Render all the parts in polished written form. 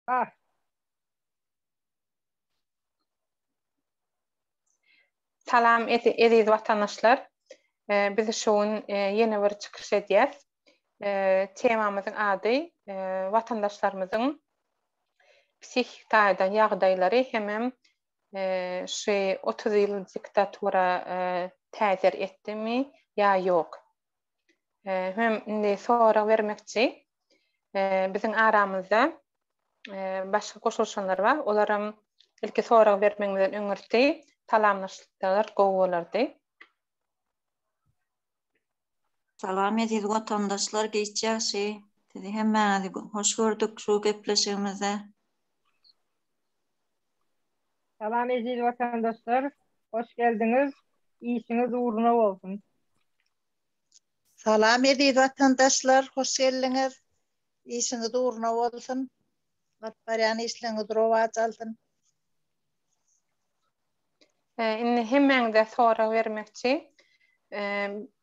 Bar. Salam eziz watandaşlar. Biz şu gün ýene bir çykyş edýäs. Temamyzyň ady watandaşlarymyzyň psihik taýdan ýagdaýlary hemem şu 30 ýyl diktatura täsir etdimi ýa ýok. Hem indi sorag bermekçi. Biziň aramyzda başga goşulyşanlar bar. Olaram ilki sorag bermegimizden öňürti salamlaşsalar gowy bolardy. Salam eziz watandaşlar giç ýagşy. Sizi hemmäňizi hoş gördük şu gepleşigimizde. Salam eziz watandaşlar. Hoş geldiňiz. Işiňiz ugruna bolsun. Salam eziz watandaşlar, hoş geldiňiz. Işiňiz ugruna bolsun. Alyp barýan işleriňiz rowaç alsyn. Indi hemmäňize sorag bermekçi.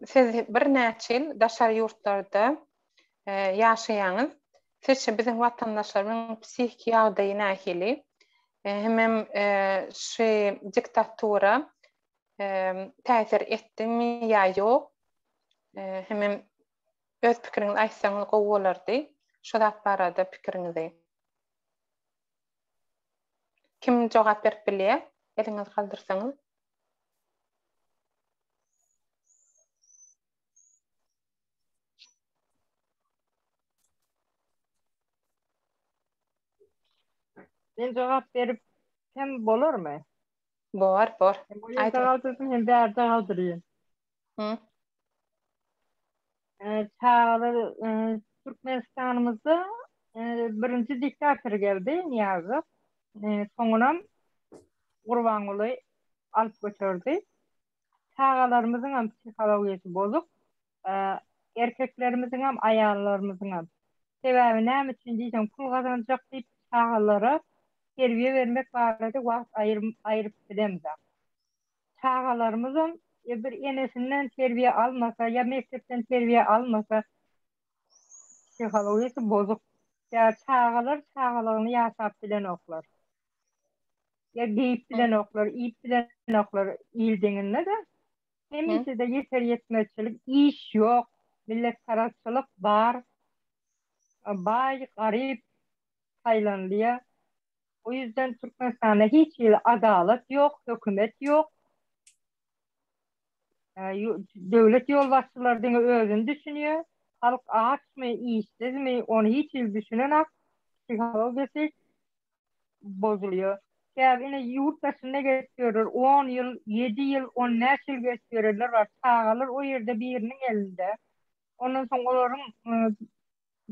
Siz birnäçe ýyl daşary ýurtlarda ýaşaýaňyz. Sizçe biziň watandaşlarymyzyň psihiki ýagdaýy nähili? Hemem şu diktatura täsir etdimi ýa ýok? Hemem öz pikiriňizi aýtsaňyz gowy bolardy. Şu zat barada pikiriňizi. Kim jogap berip bilýär? Eliňizi galdyrsaňyz. Men jogap berip hem bolarmy? Bor, bor. Hem o ýerde galdyrsyn, hem bärde galdyrýyn. Hı. Çagalar Türkmenistanymyzda birinji diktator geldi Nyýazow. Soňunam Gurbanguly alyp göterdi. Çagalarymyzyňam psihologiýasy bozuk. Erkeklerimiziňem, aýallarymyzyňam. Sebäbi näme üçin diýseň pul gazanjak diýip çagalara terbiýe bermek barada wagt aýryp bilemzok. Çagalarymyzam bir enesinden terbiýe almasa ýa mekdepden terbiýe almasa psihologiýasy bozuk. Ýa çagalar çagalygyny ýaşap bilenoklar. Ýa geýip bilenoklar, iýip bilenoklar il deňinde-de. Hemişe-de ýeter-ýetmezçilik, iş ýok, milletparazçylyk bar. Baý, garyp saýlanylýar. O ýüzden Türkmenistanda hiç hili adalat ýok, hökümet ýok. Döwlet ýolbaşçylary diňe özüni düşünýär. Halk açmy, işsizmi, ony hiç hili düşünenak. Psihologiýasy bozulýar. Sebäbi ine ýurt daşynda gezip ýörler, on ýyl, ýedi ýyl, on bäş ýyl gezip ýörenler bar. Çagalar o ýerde biriniň elinde. Ondan soň olaryň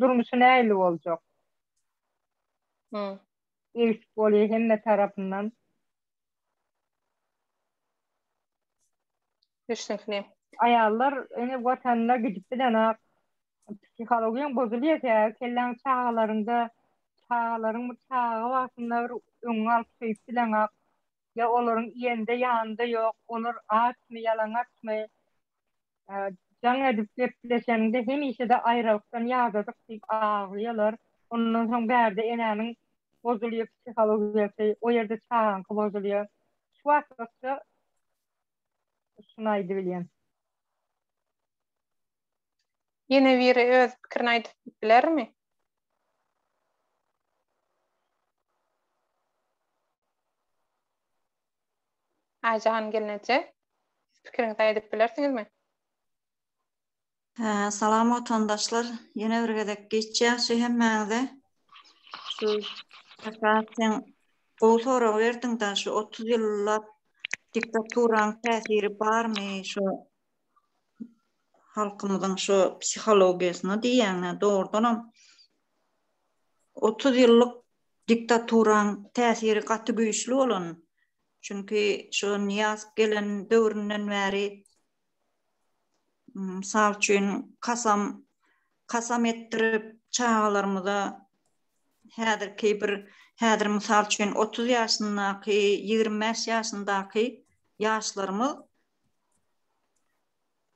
durmuşy nähili boljak? Egsik bolýar hemme tarapyndan. Düşnükli. Aýallar ine watanyna gidip bilenak. Psihologiýaň bozulýar sebäbi kelläň çagalaryňda, çagalaryň bir çaga wagtynda bir öňüňe alyp söýüp bileňak. Ýa olaryň iýende ýanynda ýok, olar açmy, ýalaňaçmy? Jaň edip gepleşeniňde hemişe-de aýralykdan ýadadyk diýip aglaýarlar. Ondan soň bärde enäniň bozulýar psihologiýasy, o ýerde çagaňky bozulýar. Şu wagtlykça şuny aýdybilýän. Ýene biri öz pikirini aýdyp bilermi? Aýjahan gelneje, siz pikiriňizi aýdyp bilersiňizmi? Salam watandaşlar, ýene bir gezek giç ýagşy hemmäňize. Şu Sähra sen gowy sorag berdiň-da, şu 30 ýyllap diktaturaň täsiri barmy şu halkymyzyň şu psihologiýasyna diýýäň-ä, dogrudanam 30 ýyllyk diktaturaň täsiri gaty güýçli bolan. Çünki şu Nyýazow gelen döwründen bäri mysal üçin kasam kasam etdirip çagalarymyza häzirki bir häzir mysal üçin 30 ýaşyndaky, 25 ýaşyndaky ýaşlarymyz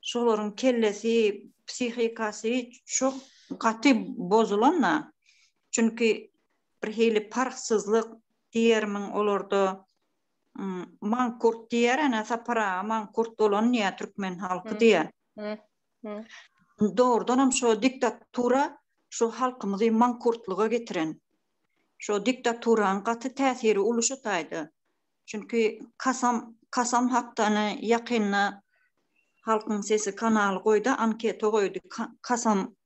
Şolaryň kellesi, psihikasy çok gaty bozulan-da. Çünki Bir hili parhsyzlyk diýermiň olarda mankurt diýer ene Sapar aga mankurt bolan diýer türkmen halky diýer. Dogrudanam şo diktatura şo halkymyzy mankurtlyga getiren. Şo diktaturanyň gaty täsiri uly şo taýda. Çünki kasam kasam hakda ine ýakynda Halkyň sesi kanaly goýdy anketa goýdy kasam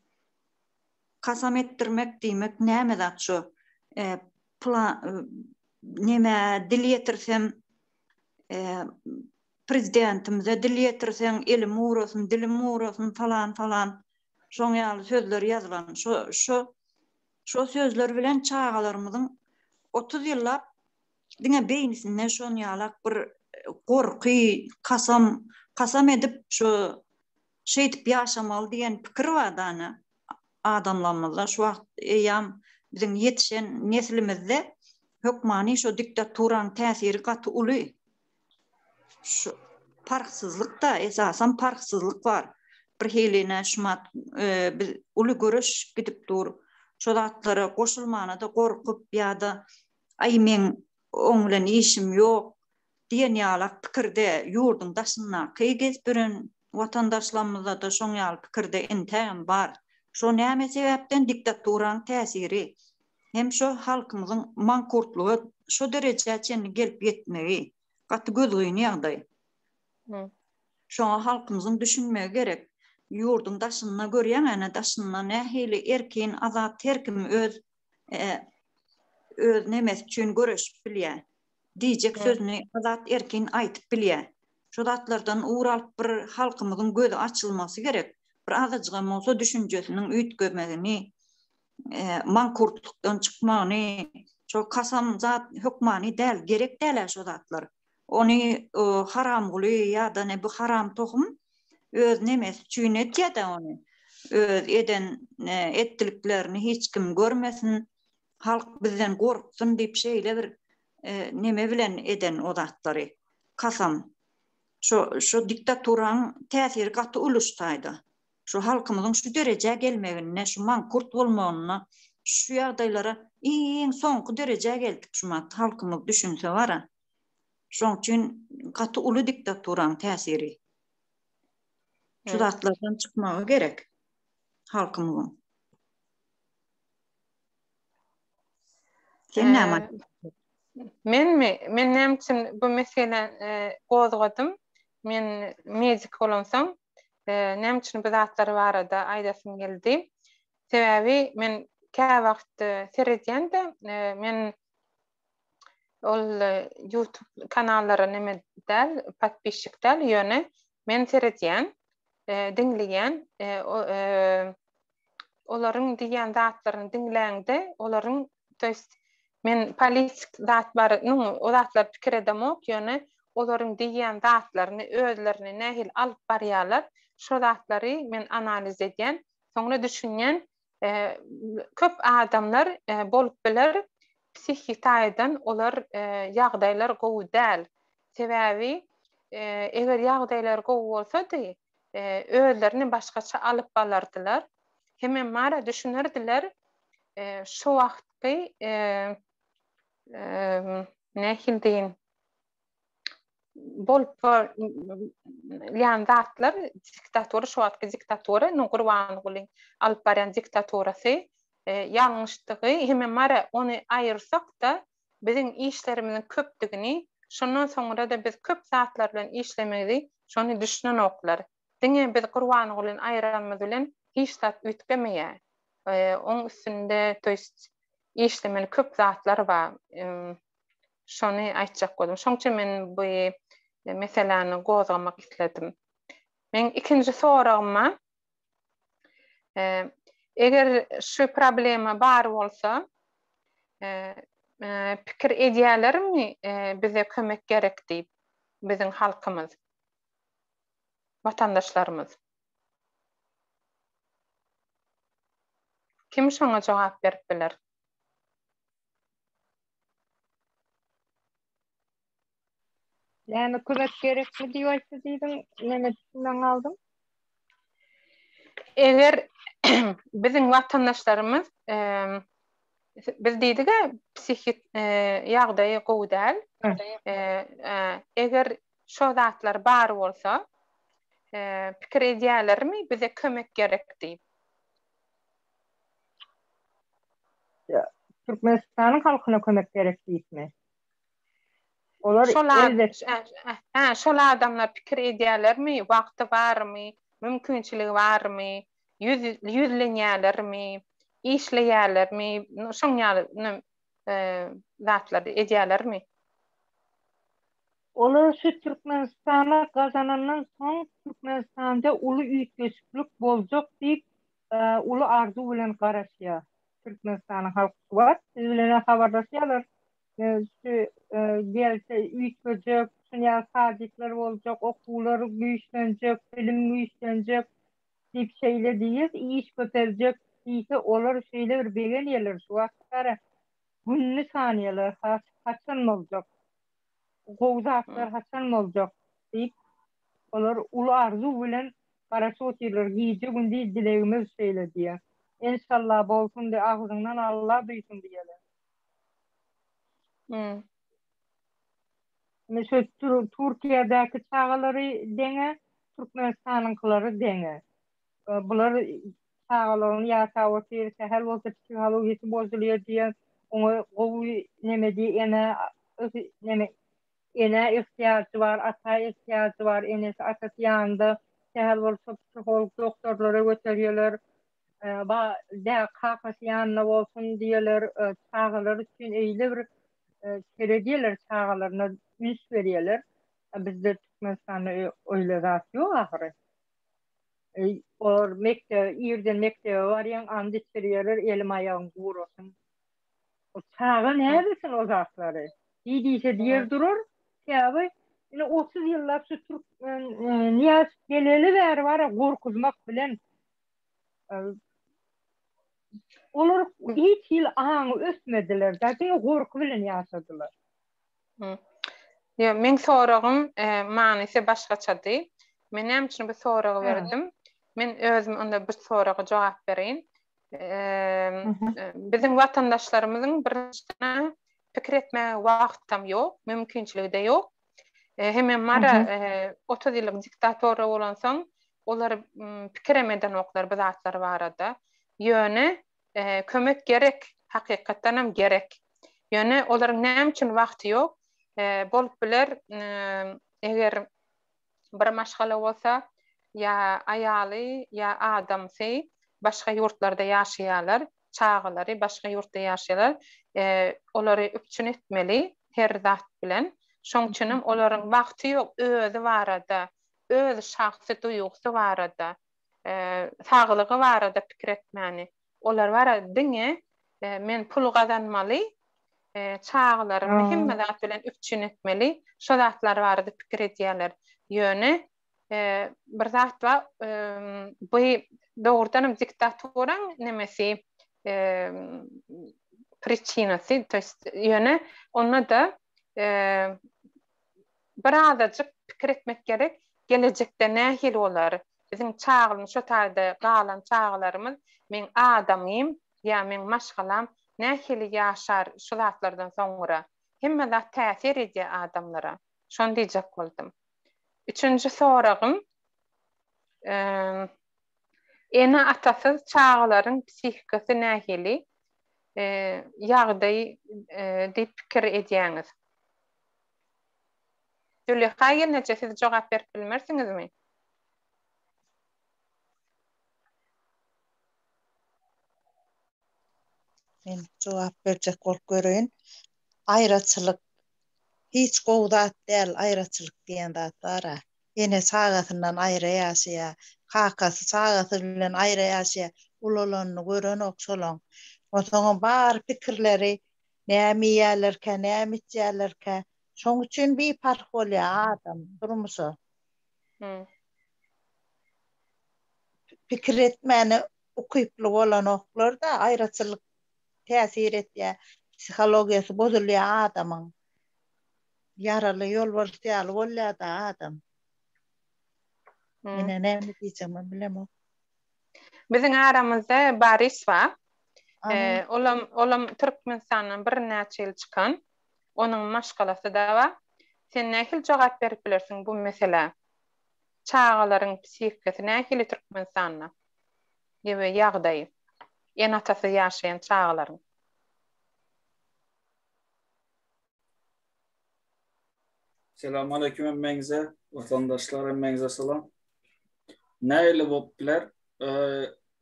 kasam etdirmek diýmek näme zat şo plan nemä dil ýetirsem prezidentimize dil ýetirseň elim gurasyn dilim gurasyn falan falan şoň ýaly sözler ýazylan şo şo şo sözler bilen çagalarymyzyň 30 ýyllap diňe beýnisinde şon ýalak bir gorky kasam kasam edip şo şeýdip ýaşamaly diýen pikir bar dana adamlarymyzda şu wagt eýýam biziň ýetişen neslimizde hökmany şo diktaturanyň täsiri gaty uly. Şu parhsyzlyk-da, esasam parhsyzlyk bar. Bir hili ine şumat biz uly göreş gidip dur. Şo zatlara goşulmana-da gorkup ýa-da aý meň oň bilen işim ýok diýen ýalak pikirde ýurduň daşyndaky gezip ýören watandaşlarymyzda-da şoň ýaly pikirde entägem bar. Şo näme sebäpden diktaturaň täsiri hem şo halkymyzyň mankurtlyga şo derejä çenli gelip ýetmegi gaty gözgyny ýagdaý. Şoňa halkymyzyň düşünmegi gerek. Ýurduň daşynda görýäň ene daşynda nähili erkin azat her kim öz öz nemesi üçin göreşip bilýär. Diýjek sözüni azat erkin aýdyp bilýär. Şo zatlardan ugur alyp bir halkymyzyň gözi açylmasy gerek. Bir azajygam bolsa düşünjesiniň üýtgemegini, mankurtlykdan çykmagyny, şo kasam zat hökmany däl, gerek däl-ä şo zatlar. Ony Haramguly ýa-da ne bu haram tohum öz nemesi üçin etýä-dä ony. Öz eden etdiliklerini hiç kim görmesin, halk bizden gorksun diýip şeýle bir neme bilen eden o zatlary. Kasam. Şo şo diktaturaň täsiri gaty uly şu taýda. Şu halkymyzyň şu derejä gelmeginde, şu mankurt bolmagynda, şu ýagdaýlara iň soňky derejä geldik şu wagt halkymyz düşünse bara. Şoň üçin gaty uly diktaturaň täsiri. Şu zatlardan çykmagy gerek halkymyzyň. Sen näme aýtjak? Menmi? Men näme üçin bu meseläni gozgadym? Men medik bolansoň, näme üçin bu zatlar barada aýdasym geldi? Sebäbi men käwagt seredýän-de, men ol YouTube kanallara neme däl, podpisçik däl, ýöne men seredýän, diňleýän, olaryň diýýän zatlaryny diňläňde, olaryň, to ýest, men politik zat bar, nu, o zatlary pikir edemok, ýöne olaryň diýýän zatlaryny, özlerini nähili alyp barýarlar, şo zatlary men analiz edýän, soňra düşünýän, köp adamlar bolup biler, psihiki taýdan olar ýagdaýlar gowy däl. Sebäbi, eger ýagdaýlary gowy bolsady, özlerini başgaça alyp balardylar. Hemem mara düşünerdiler, şu wagtky nähili diýin, bolup bolýan zatlar diktatura, şu wagtky diktatura, nu Gurbangulyň alyp barýan diktaturasy ýalňyşdygy, hemem mara ony aýyrsak-da, biziň işlerimiziň köpdügini, şondan soňra-da biz köp zatlar bilen işlemegzi şony düşünenoklar. Diňe biz Gurbangulyny aýyranymyz bilen hiç zat üýtgemeýär. Oň üstünde to ýest işlemeli köp zatlar bar. Şony aýtjak boldum. Şoň üçin men bu meseläni gozgamak isledim. Meň ikinji soragym bar. Eger şu problema bar bolsa, pikir edýärlermi bize kömek gerek diýip, biziň halkymyz, watandaşlarymyz? Kim şoňa jogap berip biler? Näme kömek gerekmi diýip aýtdy diýdiň, näme düşünmän galdym? Eger biziň watandaşlarymyz. Biz diýdik-ä, psihik ýagdaýy gowy däl. Eger şo zatlar bar bolsa, pikir edýärlermi bize kömek gerek diýip? Türkmenistanyň halkyna kömek gerek diýipmi? Olar elbetde. Hä, şol adamlar pikir edýärlermi, wagty barmy, mümkinçiligi barmy, ýüz ýüzlenýärlermi, işleýärlermi, şoň ýaly zatlary edýärlermi? Olar şu Türkmenistana gazanandan soň Türkmenistanda uly üýtgeşiklik boljak diýip uly arzuw bilen garaşýar. Türkmenistanyň halky şu wagt biz bilen habarlaşýarlar. Şu gelse üýtgejek, şuny ýaly sadikler boljak, okuwlar güýçlenjek, bilim güýçlenjek diýip şeýle diýip, iş köpeljek diýse olar şeýle bir begenýärler şu wagt gara gününi sanýarlar haçan boljak, gowy zatlar haçan boljak diýip olar uly arzuw bilen garaşyp otyrlar gije gündiz dilegimiz şeýle diýýär. Enşalla bolsun diý agzyňdan Alla duýsun diýýärler. Hmm. Indi şu Türkiýedäki çagalary deňe, Türkmenistanyňkylary deňe. Bular çagalaryny ýaşap otyr, sähel bolsa psihologiýasy bozulýar diýen, oňa gowy neme diý, ene neme enä ihtiýajy bar, ata ihtiýajy bar, enesi, atasy ýanynda sähel bolsa psiholog doktorlara göterýärler. Ba dä kakasy ýanynda bolsun diýerler, çagalar üçin eýle bir seredýärler çagalaryna üns berýärler. Bizde Türkmenistanda öýle zat ýok ahyry. Olar mekdebe, irden mekdebe barýaň, and içirýärler, elim aýagym gurasyn. O çaga näbilsin o zatlary? Diý diýse diýer durar. Sebäbi ine 30 ýyllap şu türkmen Nyýaz geleli bäri bara gorkuzmak bilen Olar hiç hili aňy ösmediler, da diňe gorky bilen ýaşadylar. Ýok, meň soragym manysy başgaçady. Men näme üçin bu soragy berdim? Men özüm onda bu soraga jogap bereýin. Biziň watandaşlarymyzyň birinjiden pikir etmäge wagtam ýok, mümkinçiligi-de ýok. Hemem mara 30 ýyllyk diktatura bolansoň, olar pikirem edenoklar bu zatlar barada. Ýöne kömek gerek, hakykatdanam gerek. Ýöne olaryň näme üçin wagty ýok? Bolup biler, eger bir maşgala bolsa, ýa aýaly, ýa adamsy başga ýurtlarda ýaşaýarlar, çagalary başga ýurtda ýaşaýarlar, olary üpjün etmeli her zat bilen. Şoň üçinem olaryň wagty ýok özi barada, öz şahsy duýgusy barada, saglygy barada pikir etmäni. Olar bara diňe men pul gazanmaly, çagalarymy hemme zat bilen üpjün etmeli, şo zatlar barada pikir edýärler. Ýöne bir zat bar, bu dogrudanam diktaturaň nemesi, pričinasy, to ýest ýöne onda-da birazajyk pikir etmek gerek, gelejekde nähili bolar, biziň çagalymyz şo taýda galan çagalarymyz meň adamym ýa meň maşgalam nähili ýaşar şu zatlardan soňra. Hemme zat täsir edýär adamlara. Şony diýjek boldum. Üçünji soragym, ene-atasyz çagalaryň psihikasy nähili ýagdaý diýip pikir edýäňiz? Züleýha gelneje siz jogap berip bilmersiňizmi? Men jogap berjek bolup göreýin. Aýraçylyk hiç gowy zat däl, aýraçylyk diýen zat bar-a. Ene çagasyndan aýra ýaşaýar, kakasy çagasy bilen aýra ýaşaýar, ulalanyny görenok şolaň. Onsoňam bar pikirleri näme iýýärlerkä, näme içýärlerkä, şoň üçin biparh bolýar adam durmuşa. Pikir etmäne ukyply bolanoklar-da, aýraçylyk täsir etýär, psihologiýasy bozulýar adamyň. Ýaraly ýolbars ýaly bolýar-da adam. Ine näme diýjegimem bilemok. Biziň aramyzda Boris bar. Olam olam Türkmenistandan birnäçe ýyl çykan. Onuň maşgalasy-da bar. Sen nähili jogap berip bilersiň bu meselä? Çagalaryň psihikasy nähili Türkmenistanda? We ýagdaýy? Ene-atasyz ýaşaýan çagalaryň. Selam aleyküm hemmäňize, watandaşlar hemmäňize salam. Nähili bolup biler?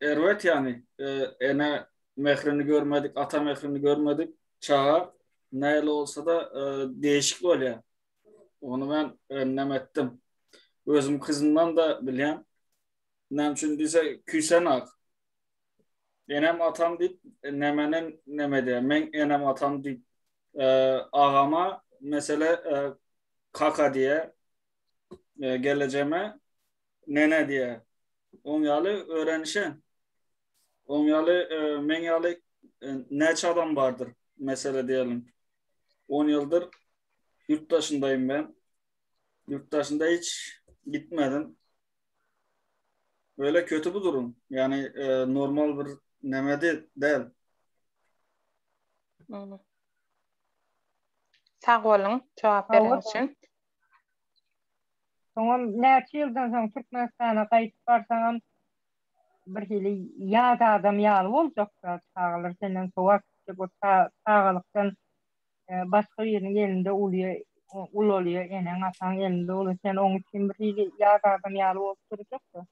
Erbet ýany, ene mährini görmedik, ata mährini görmedik çaga nähili bolsa-da değişik bolýar. Ony men önlem etdim. Özüm kyzymdan-da bilýän. Näme üçin diýse, küýsenak. Enem atam diýip, nämenen neme diýär. Men enem atam diýip, agama mesele kaka diýär. Gelejeme nene diýär. Oň ýaly öwrenişen. Oň ýaly meň ýaly näçe adam bardyr, mesele diýelim. 10 ýyldyr ýurt daşyndaýym men. Ýurt daşynda hiç gitmedim. Öyle kötü bu durum. Yani e, normal bir neme değil. Sag boluň, jogap bereniň üçin. Soňam näçe ýyldan soň Türkmenistana gaýdyp barsaňam bir hili ýat adam ýaly boljakda, çagalar senden sowap gitjek, o çagalykdan başga biriniň elinde uly ulalýar, eneň ataň elinde uly, sen oň üçin bir hili ýat adam ýaly bolup durjakda.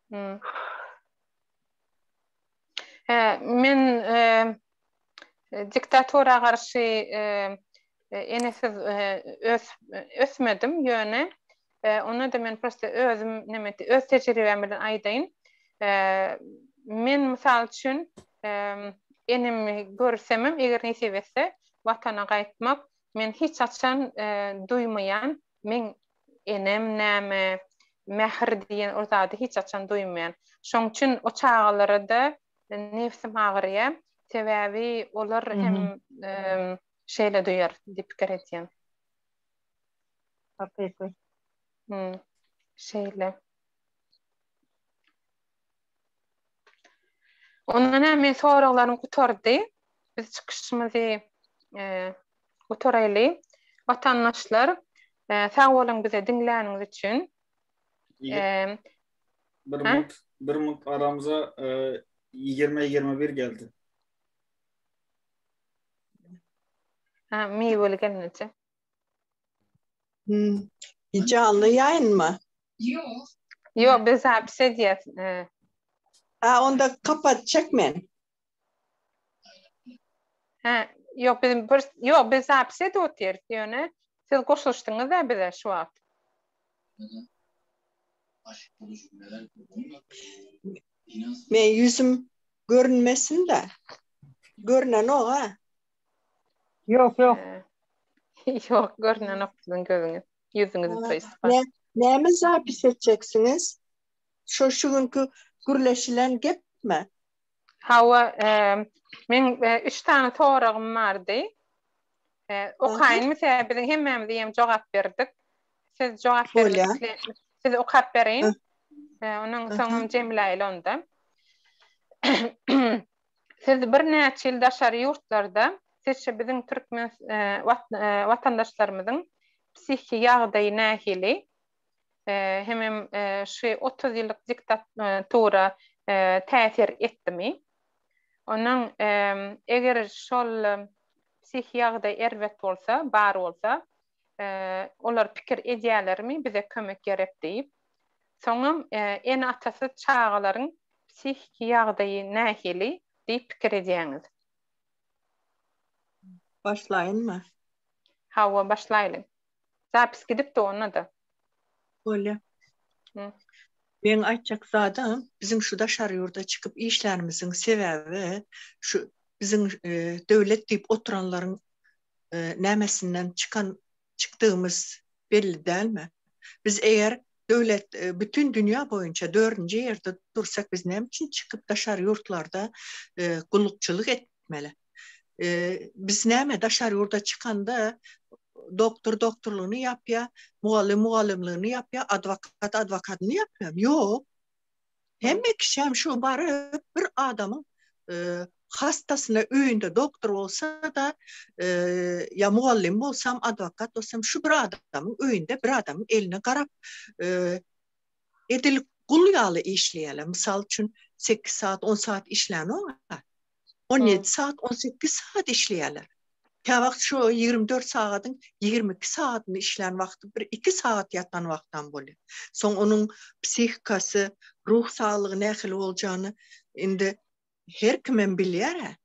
Hmm. He, men e, diktatura garşy e, enesiz e, ös, ösmedim, ýöne Onda-da men prosta özüm neme öz tejribäm bilen aýdaýyn. Men mysal üçin enemi görsemem, eger nesip etse, watana gaýtmak, men hiç haçan duýmaýan, meň enem näme, mähir diýen o zady hiç haçan duýmaýan. Şoň üçin o çagalara-da nebsim agyrýar. Sebäbi olar hem şeýle duýar diýip pikir edýän. Hakyky. Hmm. Şeýle. Ondan hem men soraglarym gutardy. Biz çykyşymyzy e, gutaraýly. Watandaşlar, e, sag boluň bize diňläniňiz üçin. E, bir minut, bir minut aramyza e, 20-21 geldi. Ha, miweli gelneje. Hmm. Janly ýaýynmy? Ýok. Ýok, biz zapis edýäs. Ha, onda kapatjak men. Ha, ýok, biz bir ýok, biz zapis edip otyrys, ýöne siz goşulyşdyňyz-da bize şu wagt. Men ýüzüm görünmesin-de. Görnenok-a. Ýok, ýok. Ýok, görnenok siziň gözüňiz, ýüzüňiz toýs. Näme zapis etjeksiňiz? Şo şu günki gürleşilen gepmi? Hawa, meň üç sany soragym bardy. Okaýynmy sebäbi biziň hemmämiz eýýäm jogap berdik. Siz jogap bermek Siz okap bereýin. Ondan soňam jemläýeli onda. Siz birnäçe ýyl daşary ýurtlarda, sizçe biziň türkmen watandaşlarymyzyň psihiki ýagdaýy nähili? Hemem şu 30 ýyllyk diktatura täsir etdimi? Onuň eger şol psihiki ýagdaý erbet bolsa, bar bolsa, olar pikir edýärlermi bize kömek gerek diýip? Soňam ene-atasyz çagalaryň psihiki ýagdaýy nähili diýip pikir edýäňiz? Başlaýynmy? Hawa, başlaýlyň. Zapis gidipdi onda-da. Bolýa. Meň aýtjak zadym, biziň şu daşary ýurda çykyp işlänimiziň sebäbi şu biziň döwlet diýip oturanlaryň nämesinden çykan çykdygymyz belli dälmi? Biz eger döwlet bütin dünýä boýunça dördünji ýerde dursak biz näme üçin çykyp daşary ýurtlarda gullukçylyk etmeli? Biz näme daşary ýurda çykanda doktor doktorlygyny ýapýar, mugallym mugallymlygyny ýapýar, adwokat adwokatyny ýapýarmy? Ýok. Hemme kişi hem şu baryp bir adamyň hastasyna öýünde doktor bolsa-da, ýa mugallym bolsam, adwokat bolsam, şu bir adamyň öýünde bir adamyň eline garap edil gul ýaly işleýärler. Mysal üçin, sekiz saat, on saat işlänok-a. 17 saat, 18 saat işleýärler. Käwagt şu 24 sagadyň 22 sagadyny işlän wagty bir 2 sagat ýatan wagtam bolýar. Soň onuň psihikasy, ruh saglygy nähili boljagyny indi her kimem bilýär-ä.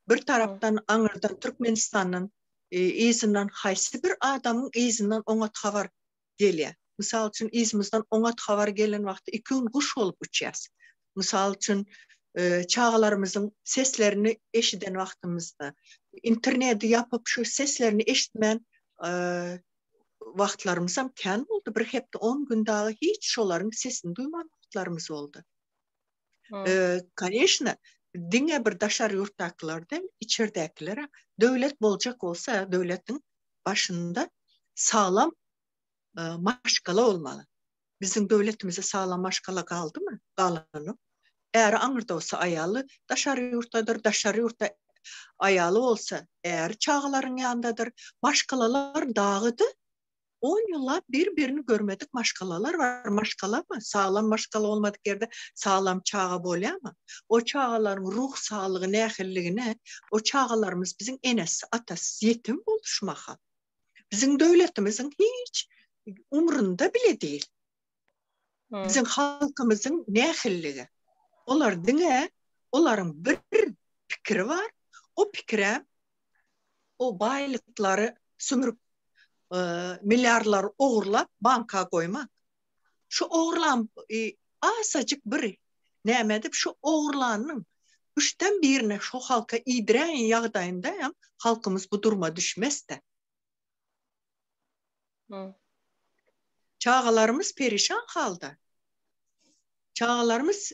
Bir tarapdan aňyrdan Türkmenistandan yzyndan haýsy bir adamyň yzyndan oňat habar gelýär. Mysal üçin, yzymyzdan oňat habar gelen wagty iki gün guş bolup uçýas. Mysal üçin, çagalarymyzyň seslerini eşiden wagtymyzda, interneti ýapyp şu seslerini eşitmän wagtlarymyzam kän boldy. Bir hepde, on gün dagy hiç şolaryň sesini duýman wagtlarymyz boldy. Koneçno, diňe bir daşary ýurtdakylar däl, içerdäkilerem döwlet boljak bolsa, döwletiň başynda saglam maşgala bolmaly. Biziň döwletimizde saglam maşgala galdymy? Galanok. Äri aňyrda bolsa aýaly daşary ýurtdadyr, daşary ýurtda aýaly bolsa äri çagalaryň ýanyndadyr. Maşgalalar dagydy. On ýyllap bir-birini görmedik maşgalalar bar. Maşgalamy? Saglam maşgala bolmadyk ýerde saglam çaga bolýarmy? O çagalaryň ruh saglygy nähililigine o çagalarymyz biziň enesi, atasy ýetim boldy şu mahal. Biziň döwletimiziň hiç umrunda bile değil. Biziň halkymyzyň nähilligi. Olar diňe olaryň bir pikiri bar. O pikire o baýlyklary sümürip milliardlary ogurlap banka goýmak. Şu ogurlan azajyk bir näme edip şu ogurlanyň üçden birini şu halka iýdiräýen ýagdaýynda hem halkymyz bu duruma düşmezdi. Çagalarymyz perişan halda. Çagalarymyz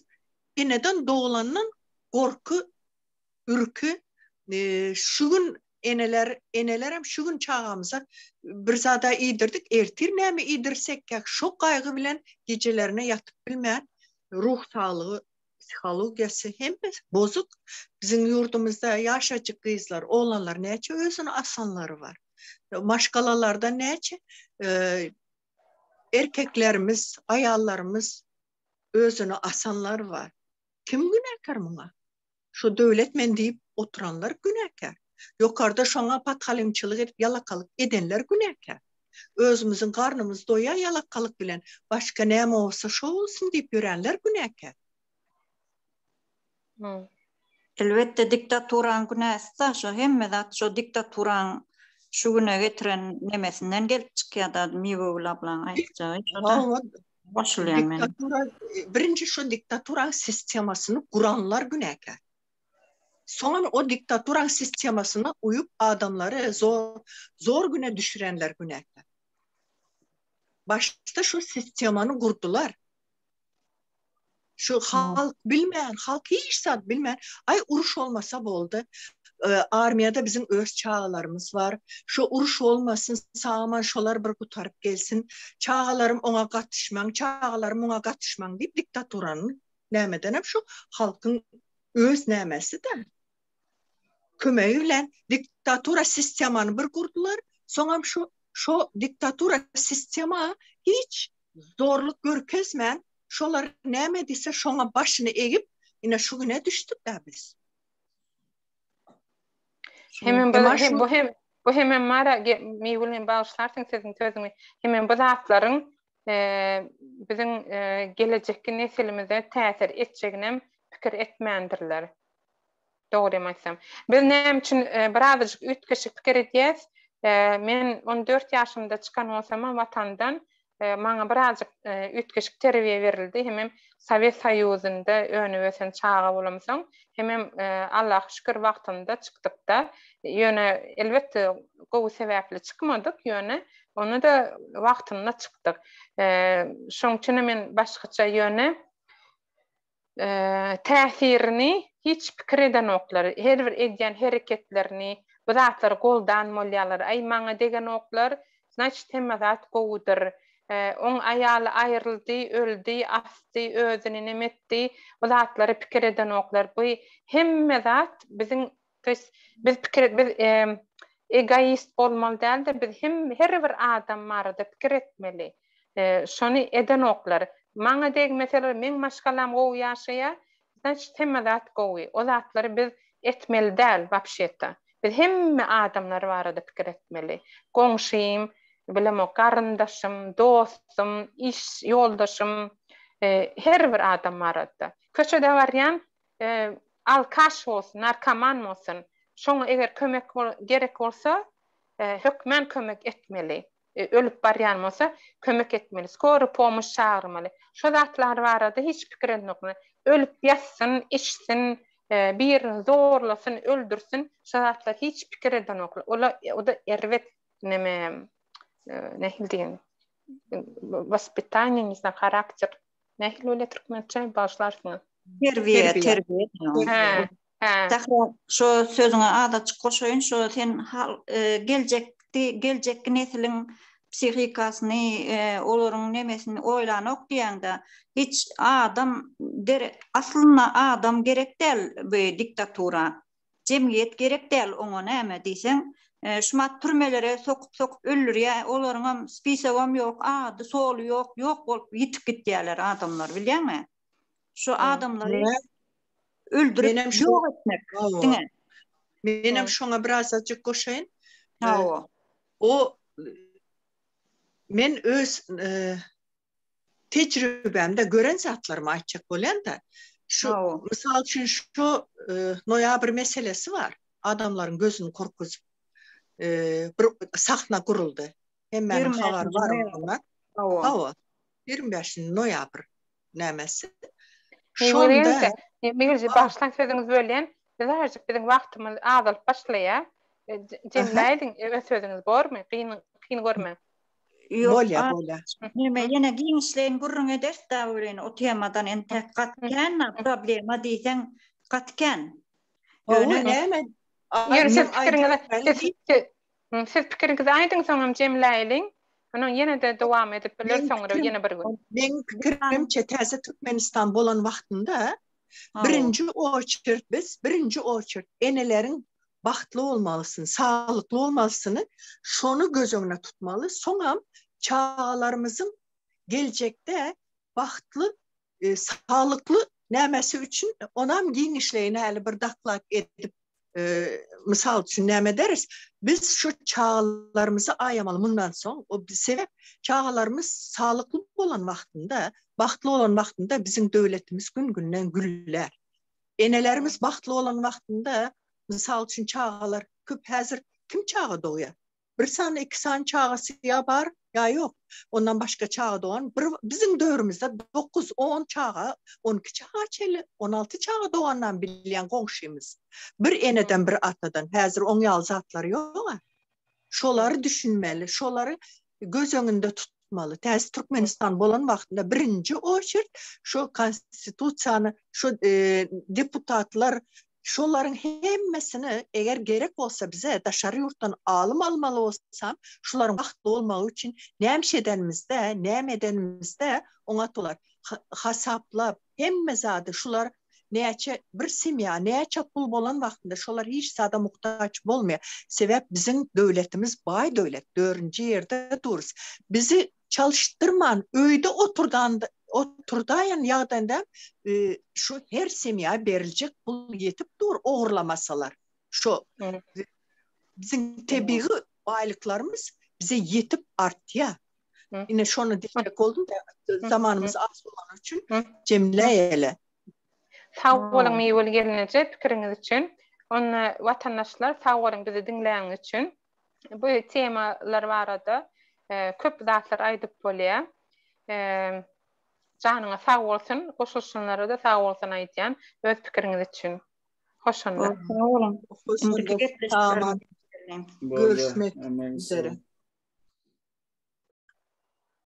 eneden doglandan gorky, ürki, şu gün eneler, enelerem şu gün çagamyza bir zada iýdirdik, ertir näme iýdirsekkäk şo gaýgy bilen gijelerine ýatyp bilmän ruh saglygy, psihologiýasy hemmesi bozuk. Biziň ýurdumyzda ýaşajyk gyzlar, oglanlar näçe özüni asanlary bar. Maşgalalarda näçe erkeklerimiz, aýallarymyz özüni asanlar bar. Kim günäkär muňa? Şu döwlet men diýip oturanlar günäkär. Ýokarda şoňa pathalymçylyk edip ýalakalyk edenler günäkär. Özümiziň garnymyz doýar ýalakalyk bilen, başga näme bolsa şo bolsun diýip ýörenler günäkär. Elbetde diktaturanyň günäsi-da şo hemme zat şo diktaturanyň şu güne getiren nemesinden gelip çykýada Miwegül ablaň aýtjagy şoda. Goşulýan men. Diktatura birinji şo diktatura sistemasyny guranlar günäkär. Soňam o diktatura sistemasyna uýup adamlary zor zor güne düşürenler günäkär. Başda şu sistemany gurdular. Şu halk bilmän, halk hiç zat bilmän, aý uruş bolmasa boldy. Armiýada biziň öz çagalarymyz bar. Şu uruş bolmasyn, sag-aman şolar bir gutaryp gelsin. Çagalarym oňa gatyşmaň, çagalarym muňa gatyşmaň diýip diktaturanyň nämedenem şu halkyň öz nämesi-dä. Kömegi bilen diktatura sistemany bir gurdular, soňam şu şo diktatura sistema hiç zorluk görkezmän, şolar näme diýse şoňa başyny egip, ine şu güne düşdük-dä biz. Hemem bu hem bu hem bu hemem mara Miwül men bagyşlarsyň siziň sözüňi. Hemem bu zatlaryň biziň gelejekki nesilimize täsir etjeginem pikir etmändirler. Dogrymy aýtsam. Biz näme üçin birazajyk üýtgeşik pikir edýäs? Men 14 ýaşymda çykan bolsamam watandan, maňa birazajyk üýtgeşik terbiýe berildi. Hemem Sowet Soýuzynda önüp ösen çaga bolamsoň, hemem Allaha şükür wagtynda çykdykda. Ýöne elbetde gowy sebäpli çykmadyk, ýöne onda-da wagtynda çykdyk. Şoň üçinem men başgaça ýöne täsirini hiç pikir edenoklar. Her bir edýän hereketlerini, bu zatlary goldan bolýarlar. Aý, maňa degenoklar, znaçit hemme zat gowudyr. Oň aýaly aýryldy, öldi, asdy, özüni neme etdi, bu zatlary pikir edenoklar. Bu hemme zat biziň, to ýest biz pikir biz egoist bolmaly dälde, biz hem her bir adam barada pikir etmeli. Şony edenoklar. Maňa degmeseler, meň maşgalam gowy ýaşaýar, znaçit hemme zat gowy. O zatlary biz etmeli däl wapşeta. Biz hemme adamlar barada pikir etmeli. Goňşym, bilemok, garyndaşym, dostum, iş ýoldaşym, her bir adam barada. Köçede barýan alkaş bolsun, narkoman bolsun, şoňa eger kömek gerek bolsa, hökmän kömek etmeli. Ölüp barýan bolsa, kömek etmeli. Skory pomoş çagyrmaly. Şo zatlar barada hiç pikir edmok. Ölüp ýatsyn, içsin, birini zorlasyn, öldürsin, şo zatlar hiç pikir edenoklar. Ola o-da erbet neme nähili diýen waspitaniýe, ne znam, harakter. Nähili bolýar türkmençe, bagyşlarsyňyz. Terbiýe, terbiýe. Hä, hä. Sähra, şo sözüňe azajyk goşaýyn, şo sen geljekdi, geljekki nesliň psihikasyny, olaryň nemesini oýlanok diýýäňdä. Hiç adam dere, aslynda adam gerek däl bu diktatura. Jemgyýet gerek däl oňa näme diýseň, şumat türmelere sokup-sokup öldürýär, olaryňam spisogam ýok, ady soly ýok, ýok bolup ýitip gitýärler adamlar bilýäňmi? Şu adamlary öldürip ýok etmek diňe. Menem şoňa birazajyk goşaýyn. Hawa. O men öz tejribämde gören zatlarymy aýtjak bolýan-da. Şu mysal üçin şu noýabr meselesi bar. Adamlaryň gözüni gorkuzyp bir sahna guruldy. Hemmäniň habary bar ondan. Hawa. 25 noýabr nämesi. Şonda Megerje bagyşlaň sözüňizi bölýän. Birazajyk biziň wagtymyz azalyp başlaýar. Jemläýdiň öz sözüňiz bormy? Kyn kyn görmäň. Ýok, Bolýar, bolýar. Neme ýene giňişleýin gürrüň ederis da welin o temadan entek gaty kän problema diýseň gaty kän. Ýöne näme? Ýöne siz pikiriňizi siz pikiriňizi aýdyň soňam jemläýeliň. Onuň ýene-de dowam edip bileris soňra ýene bir gün. Meň pikirimçe täze Türkmenistan bolan wagtynda birinji oçert biz birinji oçert eneleriň bagtly bolmalysyny, saglykly bolmalysyny şony göz öňüne tutmaly. Soňam çagalarymyzyň geljekde bagtly, saglykly nämesi üçin onam giňişleýin häli bir doklad edip mysal üçin näme ederis? Biz şu çagalarymyzy aýamaly mundan soň. O sebäp çagalarymyz saglykly bolan wagtynda, bagtly bolan wagtynda biziň döwletimiz gün-günden güllär. Enelerimiz bagtly bolan wagtynda, mysal üçin çagalar köp häzir kim çaga dogýar? Bir sany, iki sany çagasy ýa bar, ýa ýok. Ondan başga çaga dogan bir biziň döwrümizde dokuz, on çaga, on iki çaga çenli, on alty çaga dogandan bilýän goňşymyz. Bir eneden, bir atadan. Häzir oň ýaly zatlar ýog-a. Şolary düşünmeli, şolary göz öňünde tutmaly. Täze Türkmenistan bolan wagtynda birinji oçert şo konstitusiýany, şo deputatlar şolaryň hemmesini eger gerek bolsa bize daşary ýurtdan alym almaly bolsam, şularyň bagtly bolmagy üçin näme edenimizde, näme edenimizde oňat bolar. Hasaplap hemme zady şular näçe bir semýa näçe pul bolan wagtynda şolar hiç zada muhtaç bolmaýar. Sebäp biziň döwletimiz baý döwlet, dördünji ýerde durus. Bizi çalyşdyrman öýde oturdan oturdaýan ýagdaýynda şu her semýa beriljek pul ýetip dur ogurlamasalar. Şo biziň tebigy baýlyklarymyz bize ýetip artýar. Ine şony diýjek boldum da zamanymyz az bolany üçin jemläýeli. Sag boluň Miweli gelneje pikiriňiz üçin. Onda watandaşlar sag boluň bizi diňläniňiz üçin. Bu temalar barada köp zatlar aýdyp bolýar. Janyňyz sag bolsun, goşulyşanlara-da sag bolsun aýdýan öz pikiriňiz üçin. Hoş onda. Sag boluň. Hoş onda. Görüşmek üzere.